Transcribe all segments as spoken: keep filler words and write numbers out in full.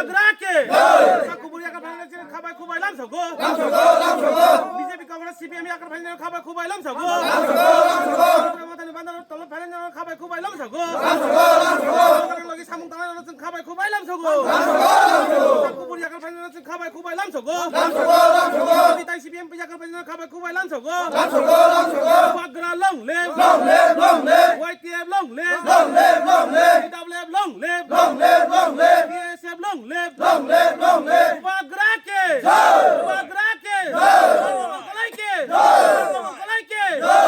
Bubagra ke. Jai. Sakuburi yakar phaina chwng khabai khubai lamsogo. Lamsogo, lamsogo. B J P Congress C P M yakar phaina khabai khubai lamsogo. Lamsogo, lamsogo. Mathani bandar tolo phaina khabai khubai lamsogo. Lamsogo, lamsogo. Logi samung tanai chwng khabai khubai lamsogo. Lamsogo, lamsogo. Sakuburi yakar phaina chwng khabai khubai lamsogo. Lamsogo, lamsogo. Bitai C P M yakar phaina khabai khubai lamsogo. Lamsogo, lamsogo. Bubagra long live. Long live, long live. Y T F long live. Long live, long live. T W F long live. Long live, long live. B S F long live. Long live, long live. Bubagra ke. Jai. Bubagra ke. Jai. Bubagra ke. Jai. Bubagra ke. Jai.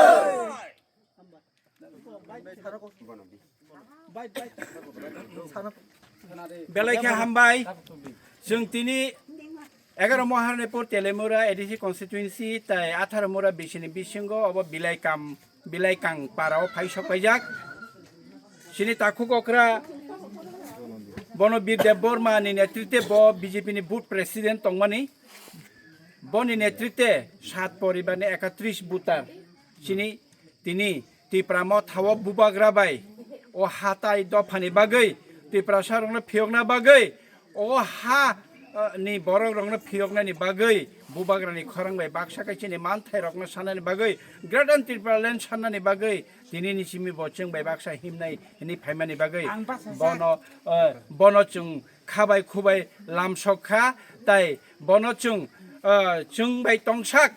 Belai khe hambai. Chwng tini egaroh Maharanipur Teliamura A D C constituency tai atharo mura bisini bisingo obo Bilaikam, Bilaikang para o phai sok paijak. Chini takhuk okra Bonobir Debbarma ni netritwe bo B J P ni booth president tongmani. Boni netritwe sat poribar ni ekatris voter chini tini Tipra Motha o Bubagra bai o hatai dophani bagwi, Tiprasa rokno phiyokna bagwi, o ha, eh, ni borok rokno phiyoknani bagwi Bubagra ni khorang bai baksa khe chini manthai rokno sanani bagwi, Greater Tripura Land sanani bagwi tini ni simi bo chwng bai baksa himnai hwnwi phaimani bagwi bono, eh, bono chwng khabai khubai lamsok kha, tai bono chwng, ah, chwng bai tongsak,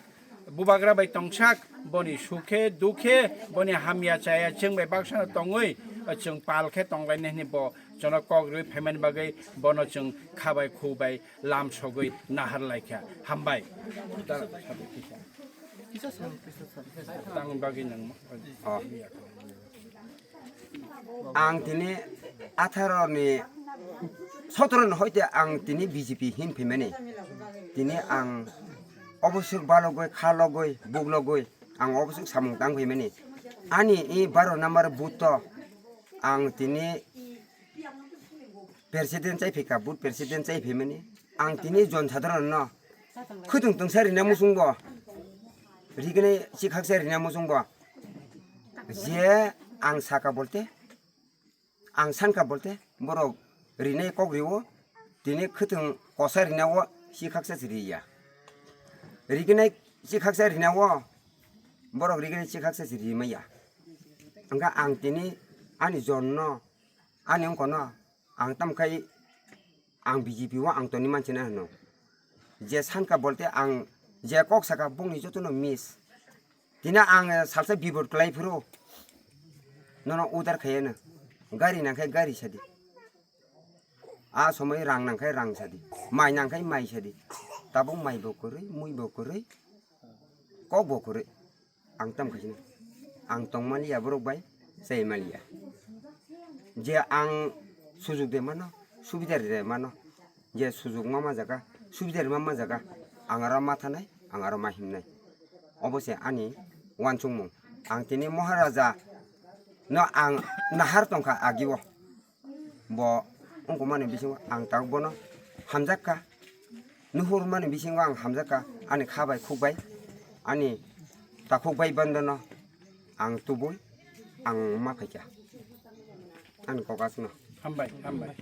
Bubagra bai tongsak, boni sukhe dukhe, boni hamya chaya chwng bai baksano tongwi, ah, chwng pal khe tonglainai hwnwi bo jono kok rwi phaimani bagwi bono chwng khabai khubai lamsogwi nahar laikha. Hambai. Tang bagwi nang. Oh. Ang tini atharo ni sotoro ni hoite ang tini B J P hin phaimani. Tini ang oboswk balogwi, kha logwi, buk logwi ang oboswk samung tang phaimani. Ani i baro number booth to ang tini president chai phika, booth president chai phaimani. Ang tini jon sadharon no khwtwng twngsa rina muchung bo, rigini chikhaksa rina muchung bo. Je ang saka bolte, ang sanka bolte, borok rinai kok rio, tini khwtwng kosa rina o chikhaksa si riya. Riginai chikhaksa rina o, borok riginai chikhaksa si rimaya. Angkha ang tini ani jonno, ani wngkono, ang tamkhai ang B J P o ang toni manchina hwno. Je sanka bolte ang je kok saka bongni jotono miss. Tini ang salsa bibot kwlai phuru nono udar khaiya no. Gari nangkhai gari sadi. A somoi rang nangkhai rang sadi. Mai nangkhai mai sadi. Tabuk mai bo kwrwi, mui bo kwrwi, kok bo kwrwi. Ang tam khaisina. Ang tongmaliya borok bai, chai maliya. Je ang sujuk de mano, subidar de mano. Je sujuk ma ma jaga, subidar ma ma jaga. Ang aro ma thanai, ang aro ma himnai. Obo se ani wansukmung. Ang tini Maharaja no ang nahar tongkha agio. Bo wngkukmani bisingo ang tabuk bono hamjakka, nuhurmani bisingo ang hamjakka, ani kha bai khuk bai, ani takhuk bai bandano ang tubui ang ma phaikha, ani kok aswkno. Hambai, hambai.